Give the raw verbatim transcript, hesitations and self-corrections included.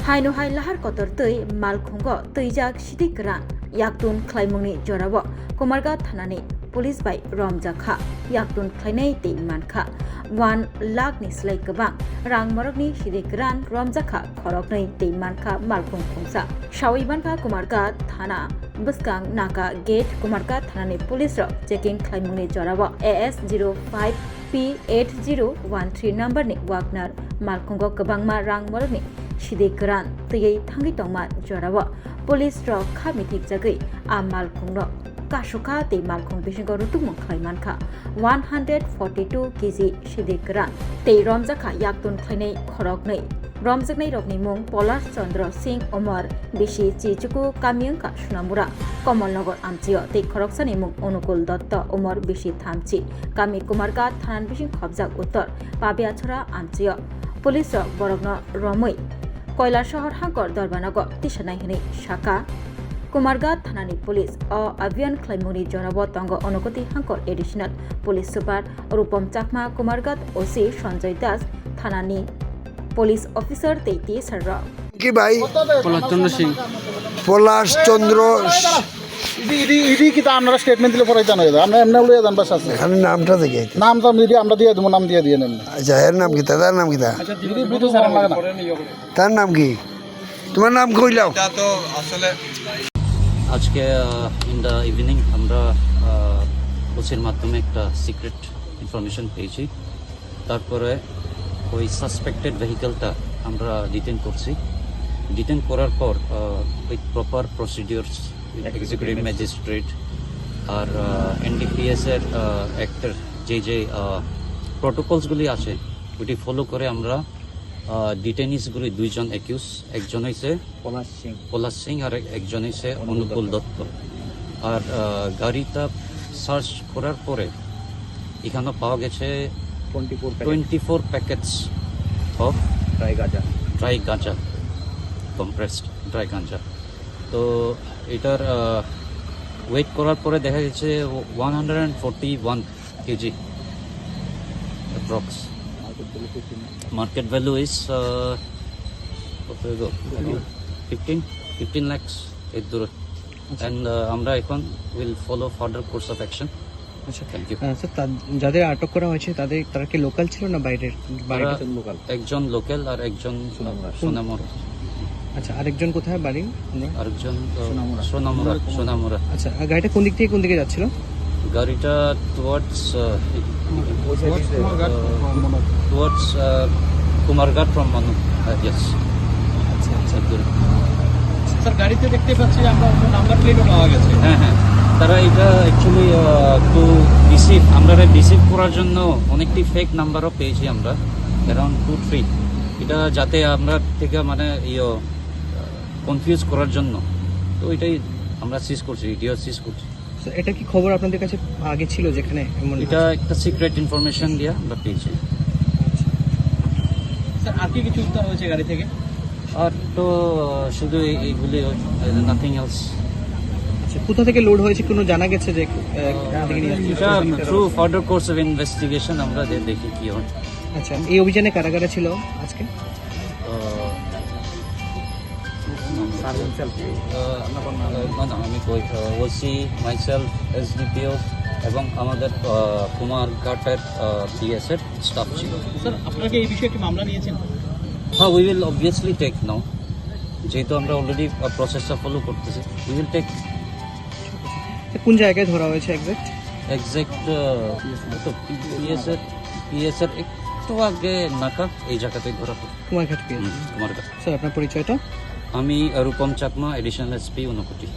Haino hai lahar kotor twi malkhungo twijak sidi kwran yaktun khlaimungni jorao Kumarghat thanani police bai romjakha. Yaktun khlainai tei mankha one lakh ni slai kwbang rang morokni sidi kwran romjakha khoroknwi tei mankha malkhung khungsa. Sawi mankha Kumarghat thana bwskang naka gate Kumarghat thanani police rok checking khlaimungni jorao A S zero five P eight zero one three number ni Wagner malkhungo kwbangma rang morokni sidi kwran twiwi thangwi tongma jorao police rok kha mithikjagwi a malkhungno kasukha tei malkhung bisingo rutukmung khlai mankha one hundred forty two K G sidi kwran tei romjakha yaktun khlainai khoroknwi. Romjaknai rokni mung Polash Chandra Singh, umor bisi, chichuku, kami wngkha Sunamura, Komolnagar amchio, tei khoroksani mung Onukul Dotto, umor bisi thamchi, kami Kumarghat thanan bising khobjak uttor Pabiachora amchio. Police rok borokno romwi Koilasahar hangkor dorbanago tisanai hwnwi sakha. Kumarghat thanani police o abhiyan khlaimungni jorao tongo Unakoti hangkor additional police super Rupom Chakma, Kumarghat O C Sanjoy Das, thanani police officer tei T S R rok. কি ভাই? পলাশ চন্দ্র সিং। পলাশ চন্দ্র। ED ED ED কিতা আপনারা স্টেটমেন্ট দিলে পরে জানা যাবে। আমরা এমনি লইয়া যান বাস আছে। আমি নামটা দেখে আইতে। নাম তো ইডি আমরা দিয়ে দেবো, নাম দিয়ে দিয়ে নেন। আচ্ছা, এর নাম কিতা? তার নাম কিতা? ইডি বিটু স্যার লাগে না। তার নাম কি? তোমার নাম কইলাও। এটা তো আসলে আজকে ইন দ্য ইভিনিং আমরা ওসির মাধ্যমে একটা সিক্রেট ইনফরমেশন পেয়েছি। তারপরে ওই সাসপেক্টেড ভেহিকলটা আমরা ডিটেন করছি। ডিটেন করার পর উইথ প্রপার প্রসিডিওরস, এক্সিকিউটিভ ম্যাজিস্ট্রেট আর এনডিপিএস এর অ্যাক্টের যে যে প্রোটোকলসগুলি আছে, ওটি ফলো করে আমরা ডিটেনিসগুলি, দুইজন অ্যাকিউজ, একজন হইছে পলাশ সিং। পলাশ সিং আর এক- একজন হইছে অনুকূল অনুকূল দত্ত। দত্ত। আর আহ, গাড়িটা সার্চ করার পরে এখানে পাওয়া গেছে twenty four packet. Twenty four packets of dry গাঁজা। ড্রাই গাঁজা, কম্প্রেসড ড্রাই গাঁজা। তো এটার ওয়েট করার পরে দেখা গেছে one hundred and forty one KG approx. Market value is কত হইব? ফিফটিন, ফিফটিন লাখস এর দূরে। অ্যান্ড আমরা এখন will follow further course of action. আচ্ছা। Thank you. আহ, স্যার, তা-, যাদের আটক করা হয়েছে, তাদের, তারা কি লোকাল ছিল না বাইরের? বাইরে? তারা লোকাল। একজন লোকাল আর একজন সোনামুড়া। সোনামুড়া। আচ্ছা, আরেকজন কোথায় বাড়ি? আমরা আরেকজন, আহ, সোনামুড়া। সোনামুড়া, সোনামুড়া। আচ্ছা, আর গাড়িটা কোন দিক থেকে কোন দিকে যাচ্ছিল? গাড়িটা টুয়ার্ডস, আহ, ওই সাইডে। টুয়ার্ডস, আহ, কুমারঘাট ফ্রম মানু। ইয়েস। আচ্ছা, আচ্ছা। স্যার, গাড়িতে দেখতে পাচ্ছি আমরা অন্য নাম্বার প্লেটও পাওয়া গেছে। হ্যাঁ, হ্যাঁ, তারা এটা অ্যাকচুয়ালি একটু ডিসিভ, আমরা ডিসিভ করার জন্য অনেকটি ফেক নাম্বারও পেয়েছি আমরা, অ্যারাউন্ড টু থ্রি। এটা যাতে আমরা থেকে মানে ইয়ে কনফিউজ করার জন্য, তো এটাই আমরা সিজ করছি, ইডিও সিজ করছি। স্যার, এটা কি খবর আপনাদের কাছে আগে ছিল যেখানে এমন এটা আছে? একটা সিক্রেট ইনফরমেশন দিয়ে আমরা পেয়েছি। স্যার, আর কি কিছু উদ্ধার হয়েছে গাড়ি থেকে? আর তো শুধু এই- এইগুলি, নাথিং এলস। আচ্ছা, কোথা থেকে লোড হয়েছে কোনো জানা গেছে যে, আহ, কোথা থেকে নিয়ে আসছে? এটা through further course of investigation আমরা যে দেখি কি হয়। আচ্ছা, এই অভিযানে কারা কারা ছিল আজকে? আহ, স্যার হিমসেলফ। আহ, না, না, আমি কই, আহ, ওসি, মাইসেলফ, এসডিপিও এবং আমাদের, আহ, কুমারঘাটের, আহ, পিএস এর স্টাফ ছিল। স্যার, আপনারা কি এই বিষয়ে একটি মামলা নিয়েছেন? হ্যাঁ, উই উইল অবভিয়াসলি টেক নাও, যেহেতু আমরা অলরেডি প্রসেসটা ফলো করতেছি, উই উইল টেক। তো কোন জায়গায় ধরা হয়েছে এক্স্যাক্ট? এক্স্যাক্ট, আহ, তো পিএস এর, পিএস এর একটু আগে নাকা, এই জায়গাতেই ধরা পড়ে। কুমারঘাট পিএস। হুম, কুমারঘাট। স্যার, আপনার পরিচয়টা? আমি, আহ, রূপম চাকমা, অ্যাডিশনাল এসপি ঊনকোটি।